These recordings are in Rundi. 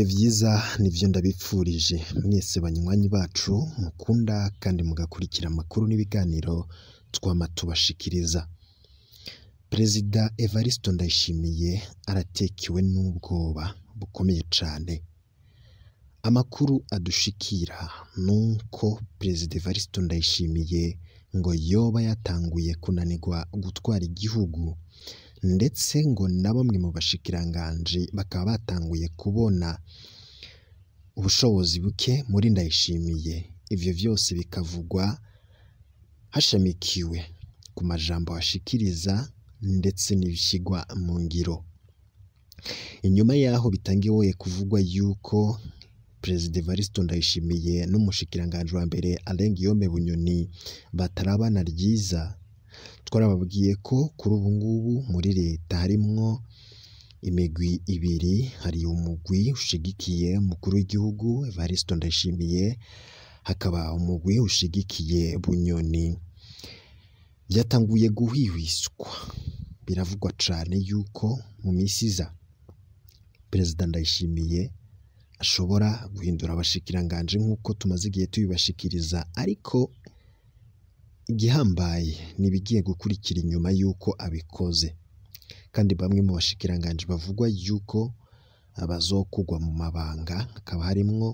Ibihe vyiza nivyo ndabipfurije mwese banywanyi bacu mukunda kandi mugakurikira amakuru n'ibiganiro twama tubashikiriza. Perezida Evariste Ndayishimiye aratekewe n'ubwoba bukomeye cane. Amakuru adushikira nuko Perezida Evariste Ndayishimiye ngo yoba yatanguye kunanirwa gutwara igihugu, ndetse ngo na bamwe mu bashikiranganji bakaba batanguye kubona ubushobozi buke muri Ndayishimiye. Ivyo vyose bikavugwa hashamikiwe ku majambo ashikiriza ndetse n'ibishigwa mu ngiro. Inyuma yaho bitangiwe kuvugwa yuko Perezida Evariste Ndayishimiye n'umushikiranganji wa mbere Alain Guillaume Bunyoni batarabana ryiza, twarababwiye ko kuri ubu ngubu muri leta harimwo imigwi ibiri: hari umugwi ushigikiye umukuru w'igihugu Evariste Ndayishimiye, hakaba umugwi ushigikiye Bunyoni. Vyatanguye guhwihwiswa, biravugwa cane yuko mu misi iza Perezida Ndayishimiye ashobora guhindura abashikiranganji nk'uko tumaze igihe tubibashikiriza, ariko igihambaye ni ibigiye gukurikira inyuma y'uko abikoze. Kandi bamwe mu bashikiranganji bavugwa yuko bazokugwa mu mabanga, hakaba harimwo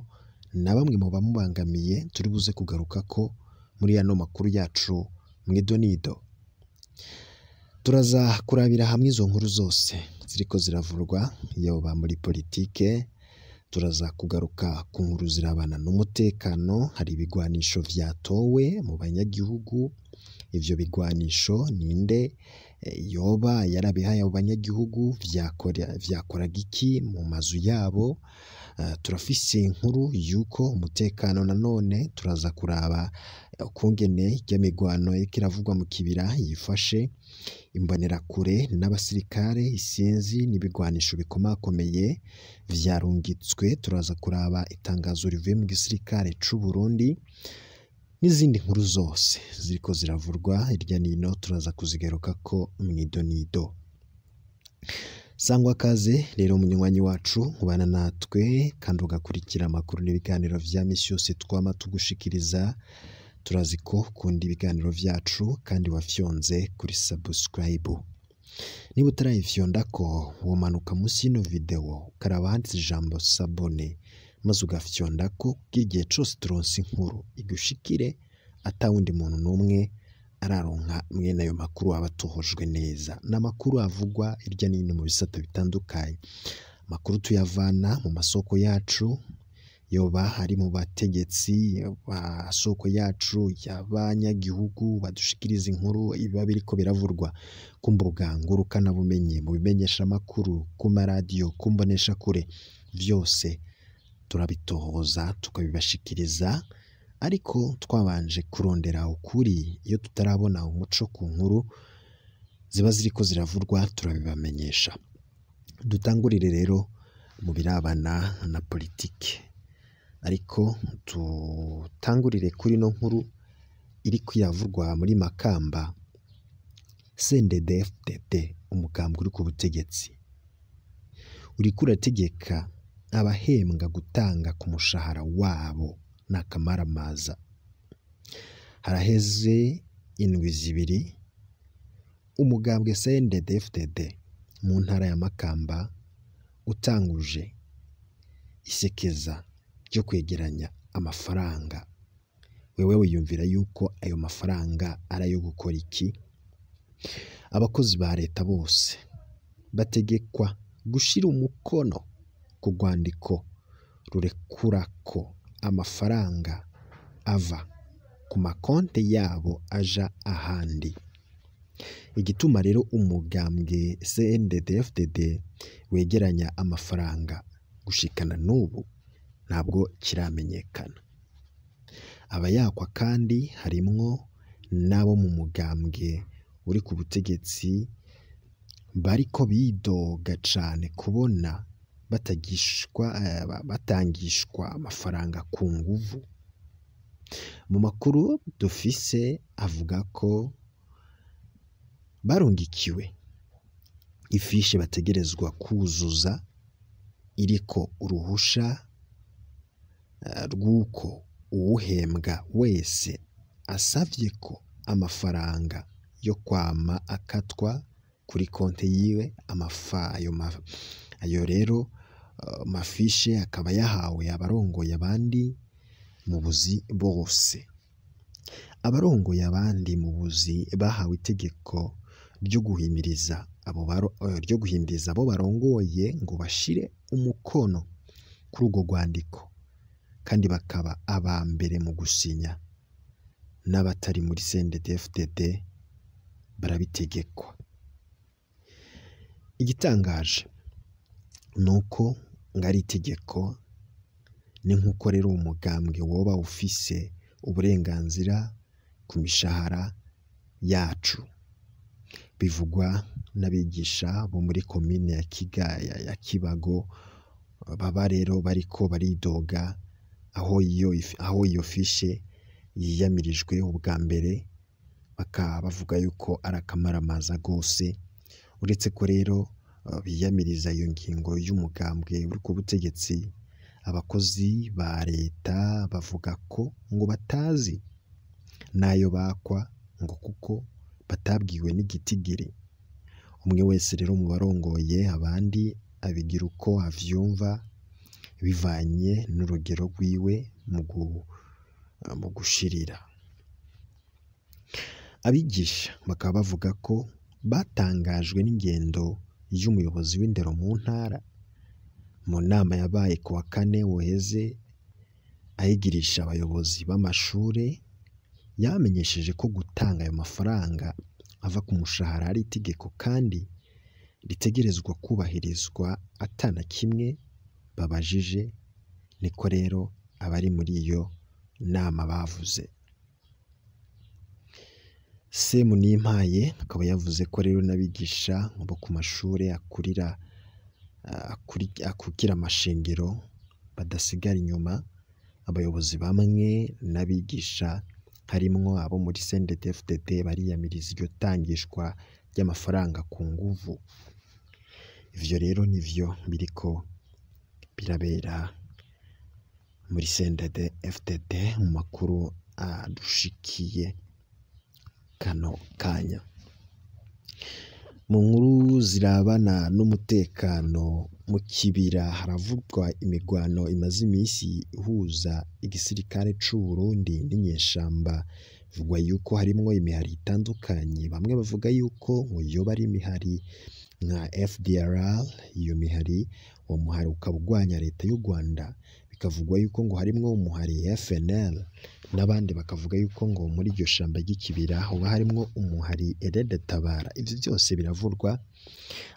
na bamwe mu bamubangamiye turi buze kugarukako muri ano makuru yacu mw'idonido. Turaza kurabira hamwe izo nkuru zose ziriko ziravurwa yoba muri politike, turaza kugaruka ku nkuru zirabana n'umutekano, hari ibigwanisho vyatowe mu banyagihugu, ivyo bigwanisho ninde yoba yarabihaye abo banyagihugu, vyakoraga iki mu mazu yabo. Turafise inkuru yuko umutekano nanone turaza kuraba ukungene irya migwano iriko iravugwa mu kibira yifashe, imbonerakure n'abasirikare isinzi n'ibigwanisho bikomakomeye vyarungitswe, turaza kuraba itangazo rivuye mu gisirikare c'u Burundi n'izindi nkuru zose ziriko ziravurwa hirya nino, turaza kuzigarukako mw'idonido. Sangwa kaze rero munywanyi wacu, ubana natwe kandi ugakurikira amakuru n'ibiganiro vya misi yose twama tugushikiriza. Turazi ko ukunda ibiganiro vyacu kandi wafyonze kuri subscribe. Niba utarayifyondako womanuka musi y'ino video ukaraba handitse ijambo s'abonner, maze ugafyondako kugira igihe cose turonse inkuru igushikire atawundi muntu n'umwe araronka mwene ayo makuru aba atohojwe neza. N'amakuru avugwa hirya n'ino mu bisata bitandukanye. Amakuru tuyavana mu masoko yacu, yoba ari mu bategetsi, masoko yacu y'abanyagihugu badushikiriza inkuru ibiba biriko biravurwa ku mbuga ngurukanabumenyi, mu bimenyeshamakuru, ku maradiyo, ku mboneshakure, vyose turabitohoza tukabibashikiriza, ariko twabanje kurondera ukuri. Iyo tutarabona umuco ku nkuru ziba ziriko ziravurwa turabibamenyesha. Dutangurire rero mu birabana na politike, ariko tutangurire kuri ino nkuru iriko iravurwa muri Makamba. CNDD-FDD, umugambwe uri ku butegetsi, uriko urategeka abahembwa gutanga ku mushahara wabo n'akamaramaza. Haraheze indwi zibiri umugambwe CNDD-FDD mu ntara ya Makamba utanguje isekeza ryo kwegeranya amafaranga. Wewe wiyumvira yuko ayo mafaranga ari ayo gukora iki? Abakozi ba leta bose bategekwa gushira umukono ku rwandiko rurekurako amafaranga ava ku makonte yabo aja ahandi. Igituma rero umugambwe CNDD-FDD wegeranya amafaranga gushikana n'ubu ntabwo kiramenyekana. Abayakwa kandi harimwo n'abo mu mugambwe uri ku butegetsi bariko bidoga cane kubona batangishwa amafaranga ku nguvu. Mu makuru dufise avuga ko barungikiwe ifishe bategerezwa kuzuza iriko uruhusha rw'uko uwuhembwa wese asavye ko amafaranga yo kwama akatwa kuri konte yiwe. Ayo rero mafishe akaba yahawe abarongoye abandi mu buzi bose. Abarongoye abandi mu buzi bahawe itegeko ryo guhimiriza abo barongoye ngo bashire umukono kuri urwo rwandiko, kandi bakaba aba mbere mu gusinya. N'abatari muri CNDD-FDD barabitegekwa. Igitangaje nuko ngo ari itegeko, ni nk'uko rero umugambwe woba ufise uburenganzira ku mishahara yacu. Bivugwa n'abigisha bo muri komine ya Kigaya ya Kibago, baba rero bariko baridoga aho iyo fishe yiyamirijwe ubwa mbere, bakaba bavuga yuko ari akamaramaza gose. Uretse ko rero biyamiriza iyo ngingo y'umugambwe uri ku butegetsi, abakozi ba leta bavuga ko ngo batazi n'ayo bakwa ngo kuko batabwiwe n'igitigiri. Umwe wese rero mu barongoye abandi abigira uko avyumva bivanye n'urugero rwiwe mu gushirira. Abigisha bakaba bavuga ko batangajwe n'ingendo y'umuyobozi w'indero mu ntara mu nama yabaye ku wa kane woheze, ayigirisha abayobozi b'amashure. Yamenyesheje ko gutanga ayo mafaranga ava ku mushahara ari itegeko kandi ritegerezwa kubahirizwa atana kimwe babajije. Niko rero abari muri iyo nama bavuze. Semunimpaye akaba yavuze ko rero n'abigisha bo ku mashure akukira amashengero badasigara inyuma. Abayobozi bamwe n'abigisha harimwo abo muri CNDD-FDD bariyamiriza iryo tangishwa ry'amafaranga ku nguvu. Ivyo rero nivyo biriko birabera muri CNDD-FDD mu makuru adushikiye kano kanya. Mu nkuru zirabana n'umutekano mu Kibira haravugwa imigwano imaze imisi ihuza igisirikare c'u Burundi n'inyeshamba. Bivugwa yuko harimwo imihari itandukanye, bamwe bavuga yuko ngo yoba ari imihari nka FDLR, iyo mihari uwo muhari ukaba urwanya leta y'u Rwanda. Bikavugwa yuko ngo harimwo umuhari FNL, n'abandi bakavuga yuko ngo muri iryo shamba ry'Ikibira hoba harimwo umuhari Tabara. Ivyo byose biravurwa,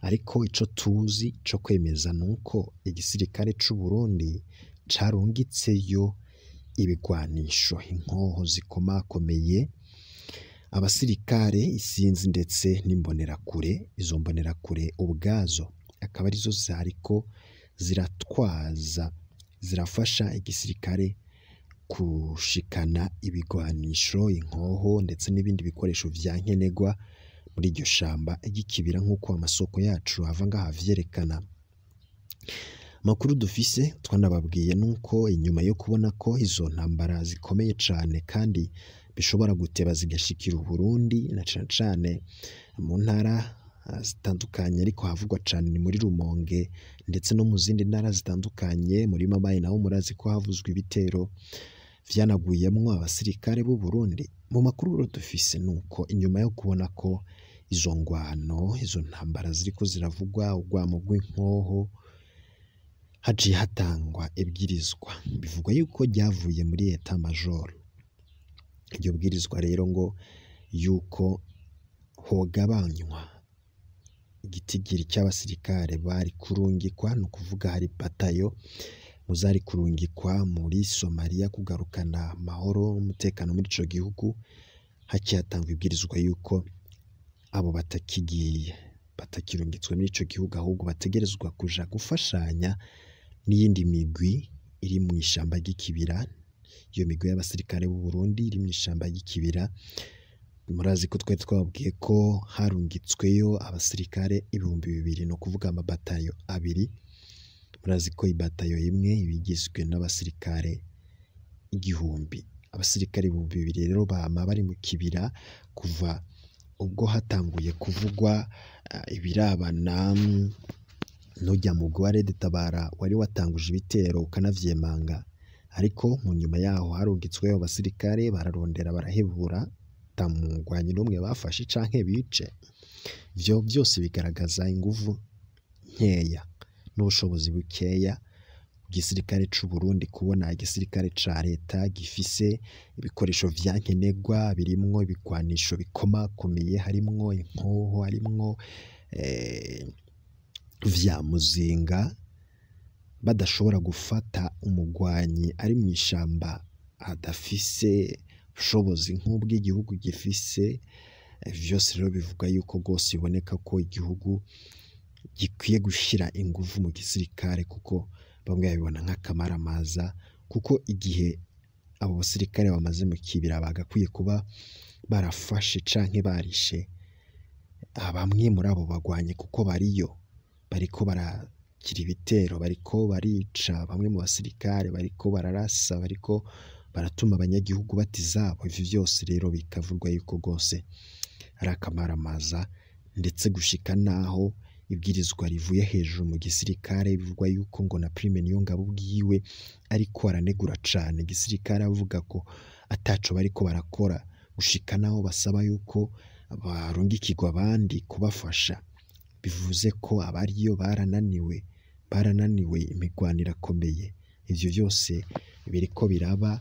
ariko ico tuzi co kwemeza nuko igisirikare c'u Burundi carungitseyo ibigwanisho, inkoho zikomakomeye, abasirikare isinzi ndetse n'imbonerakure. Izo mbonerakure ubwazo akaba arizo zariko ziratwaza, zirafasha igisirikare kushikana ibigwanisho, inkoho ndetse n'ibindi bikoresho vya nkenerwa muri iryo shamba ry'Ikibira, nk'uko amasoko yacu ava ngaha avyerekana. Amakuru dufise twanababwiye nuko inyuma yo kubona ko izo ntambara zikomeye cane kandi bishobora guteba zigashikira Uburundi na cane cane mu ntara zitandukanye, ariko havugwa cane ni muri Rumonge ndetse no mu zindi ntara zitandukanye. Muri Mabayi naho murazi ko havuzwe ibitero vyanaguyemwo abasirikare b'u Burundi. Mu makuru dufise nuko inyuma yo kubona ko izo ngwano, izo ntambara ziriko ziravugwa, urwamo rw'inkoho, haciye hatangwa ibwirizwa. Bivugwa yuko ryavuye muri Etat Major. Iryo bwirizwa rero ngo yuko hogabanywa igitigiri cy'abasirikare bari kurungikwa, ni ukuvuga hari batayo muzari kurungikwa muri Somalia kugarukana amahoro n'umutekano muri ico gihugu. Haciye hatangwa ibwirizwa yuko abo batakigiye, batakirungitswe muri ico gihugu, ahubwo bategerezwa kuja gufashanya n'iyindi migwi iri mu ishamba ry'Ikibira. Iyo migwi y'abasirikare b'u Burundi iri mu ishamba ry'Ikibira, murazi ko twari twababwiye ko harungitsweyo abasirikare 2000, ni ukuvuga amabatayo abiri Murazi ko ibatayo imwe ibigizwe n'abasirikare 1000, abasirikare 2000 rero bama bari mu kibira kuva ubwo hatanguye kuvugwa ibirabana n'urya mugwi wa Red Tabara wari watanguje ibitero ukanavyemanga, ariko mu nyuma yaho harungitsweyo abasirikare bararondera barahebura, ata mugwanyi n'umwe bafashe canke bice. Ivyo vyose bigaragaza inguvu nkeya n'ubushobozi bukeya igisirikare c'u Burundi, kubona igisirikare ca leta gifise ibikoresho vyankenerwa birimwo ibigwanisho bikomakomeye, harimwo inkoho, harimwo vya muzinga, badashobora gufata umugwanyi ari mw'ishamba adafise ubushobozi nk'ubw'igihugu gifise. Vyose rero bivuga yuko rwose biboneka ko igihugu gikwiye gushira inguvu mu gisirikare, kuko bamwe babibona nk'akamaramaza, kuko igihe abo basirikare bamaze mu kibira bagakwiye kuba barafashe canke barishe bamwe muri abo bagwanyi, kuko bariyo bariko baragira ibitero, bariko barica bamwe mu basirikare, bariko bararasa, bariko baratuma abanyagihugu bata izabo. Ivyo vyose rero bikavugwa yuko rwose ari akamaramaza, ndetse gushika naho ibwirizwa rivuye hejuru mu gisirikare bivugwa yuko ngo na Prime Niyongabo ubwiwe ariko aranegura cane igisirikare, avuga ko ataco bariko barakora, gushika naho basaba yuko barungikirwa abandi kubafasha. Bivuze ko abariyo barananiwe, barananiwe, imigwano irakomeye. Ivyo vyose biriko biraba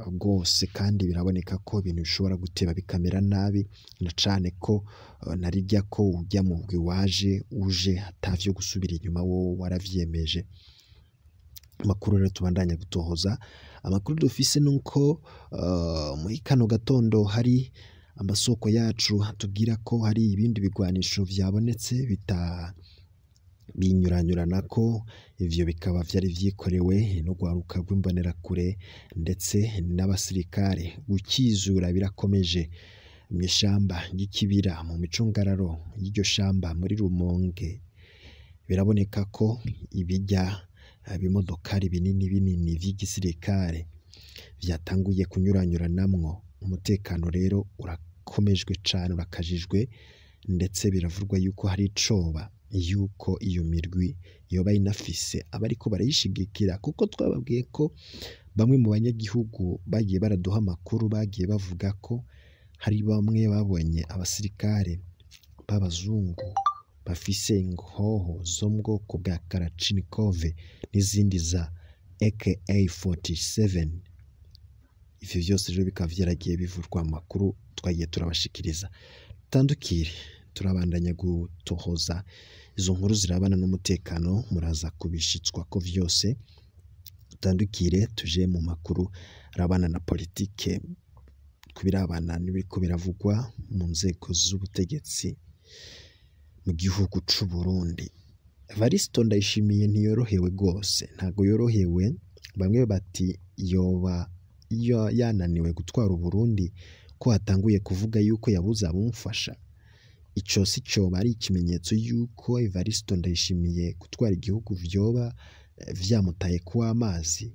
rwose, kandi biraboneka ko ibintu bishobora guteba bikamera nabi, na cane ko narirya ko urya mugwi waje uje atavyo gusubira inyuma, wowe waravyemeje. Amakuru rero tubandanya gutohoza, amakuru dufise nuko muri kano gatondo hari amasoko yacu atubwira ko hari ibindi bigwanisho vyabonetse bita binyuranyuranako, ivyo bikaba vyari vyikorewe n'urwaruka rw'imbonerakure ndetse n'abasirikare. Gukizura birakomeje mw'ishamba ry'ikibira mu micungararo y'iryo shamba muri Rumonge. Biraboneka ko ibirya bimodokari binini binini vy'igisirikare vyatanguye kunyuranyuranamwo. Umutekano rero urakomejwe cane, urakajijwe, ndetse biravugwa yuko hari icoba yuko iyo mirwi yoba inafise abariko barayishigikira, kuko twababwiye ko bamwe mu banyagihugu bagiye baraduha amakuru, bagiye bavuga ko hari bamwe babonye abasirikare b'abazungu bafise inkoho zo mu bwoko bwa Kalashnikov n'izindi za AK47. Ivyo vyose rero bikaba vyaragiye bivurwa mu makuru twagiye turabashikiriza. Tandukire, turabandanya gutohoza izo nkuru zirabana n'umutekano, muraza kubishitswa ko vyose. Tutandukire tuje mu makuru arabana na politike, kubirabana n'ibiriko biravugwa mu nzego z'ubutegetsi mu gihugu c'u Burundi. Evaristo Ndayishimiye ntiyorohewe rwose, ntago yorohewe. Bamwe bati yoba yananiwe gutwara Uburundi, ko hatanguye kuvuga yuko yabuze abamufasha. Ico si coba ari ikimenyetso yuko Evaristo Ndayishimiye gutwara igihugu vyoba vyamutaye kuw'amazi,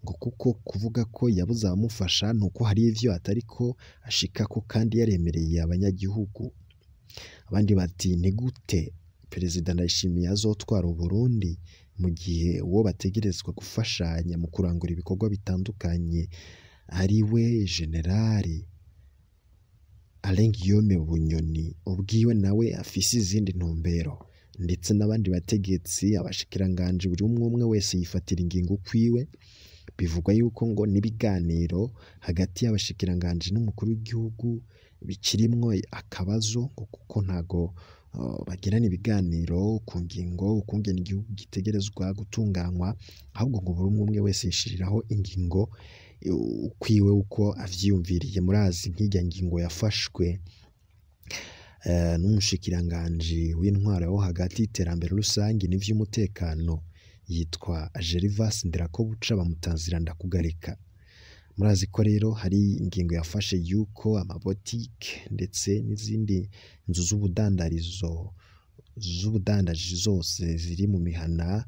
ngo kuko kuvuga ko yabuze abamufasha nuko hari ivyo atariko ashikako kandi yaremereye abanyagihugu. Abandi bati ni gute Perezida Ndayishimiye azotwara Uburundi mu gihe uwo bategerezwa gufashanya mu kurangura ibikorwa bitandukanye ari we Generali Alain Guillaume Bunyoni, ubwiwe nawe afise izindi ntumbero, ndetse n'abandi bategetsi, abashikiranganji, buri umwe umwe wese yifatira ingingo ukwiwe. Bivugwa yuko ngo n'ibiganiro hagati y'abashikiranganji n'umukuru w'igihugu bikirimwo akabazo, ngo kuko ntago bagirana ibiganiro ku ngingo ukungene igihugu gitegerezwa gutunganywa, ahubwo ngo buri umwe umwe wese yishiriraho ingingo ukwiwe uko avyiyumviriye. Murazi nk'irya ngingo yafashwe n'umushikiranganji w'intwaro wo hagati, iterambere rusangi n'ivy'umutekano, yitwa Gervas Ndirakobuca, bamutazira Ndakugarika. Murazi ko rero hari ingingo yafashe yuko amabotike ndetse n'izindi nzu z'ubudandarizo z'ubudandaji zose ziri mu mihana,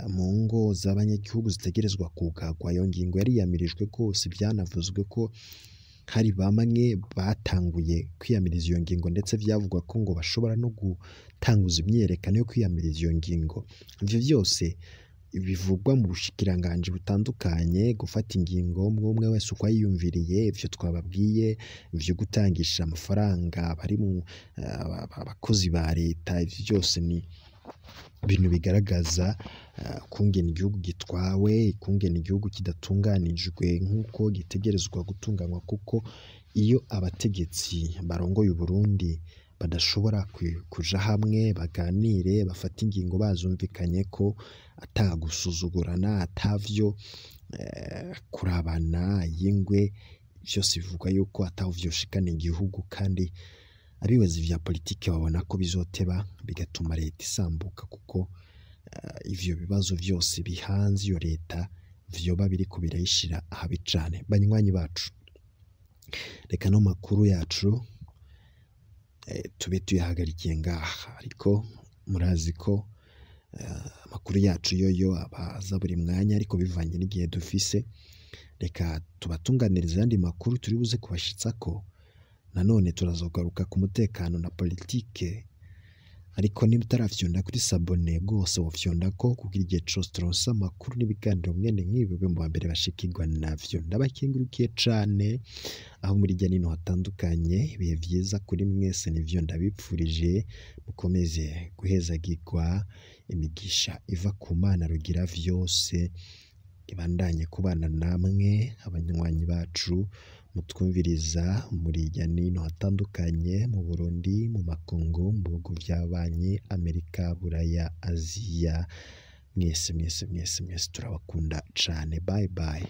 mu ngo z'abanyagihugu zitegerezwa kugarwa. Iyo ngingo yariyamirijwe rwose, vyanavuzwe ko hari bamwe batanguye kwiyamiriza iyo ngingo, ndetse vyavugwa ko ngo bashobora no gutanguza imyiyerekano yo kwiyamiriza iyo ngingo. Ivyo vyose bivugwa mu bushikiranganji butandukanye, gufata ingingo umwe wese uko yiyumviriye, ivyo twababwiye vyo gutangisha amafaranga bari mu abakozi ba leta, ivyo vyose ni ibintu bigaragaza ukungene igihugu gitwawe, ukungene igihugu kidatunganijwe nk'uko gitegerezwa gutunganywa, kuko iyo abategetsi barongoye Uburundi badashobora kuja hamwe baganire, bafate ingingo bazumvikanye ko ata gusuzugurana, atavyo kurabana y'ingwe, vyose bivugwa yuko ataho vyoshikana igihugu, kandi abibaza ivya politike babona ko bizoteba bigatuma leta isambuka, kuko ivyo bibazo vyose bihanze iyo leta vyoba biriko birayishira ahabi cane. Banywanyi bacu, reka no makuru yacu tube tuyahagarikiye ngaha, ariko murazi ko amakuru yacu yoyo abaza buri mwanya, ariko bivanye n'igihe dufise, reka tubatunganirize ayandi makuru turi buze kubashitsako. Nanone turazogaruka ku mutekano na politike, ariko niba utarafyonda kuri sabone rwose wofyondako kugira igihe cose turonse amakuru n'ibiganiro mwene nk'ibi ube mu bambere bashikirwa navyo. Ndabakengurukiye cane aho muri hirya nino hatandukanye, ibihe vyiza kuri mwese nivyo ndabipfurije, mukomeze guhezagirwa, imigisha iva ku Mana rugira vyose ibandanye kubana namwe abanywanyi bacu mutwumviriza muri hirya nino hatandukanye, mu Burundi, mu makungu, mu bihugu vy'abanyi, Amerika, Buraya, Aziya, mwese mwese mwese mwese turabakunda cane. Bye bye.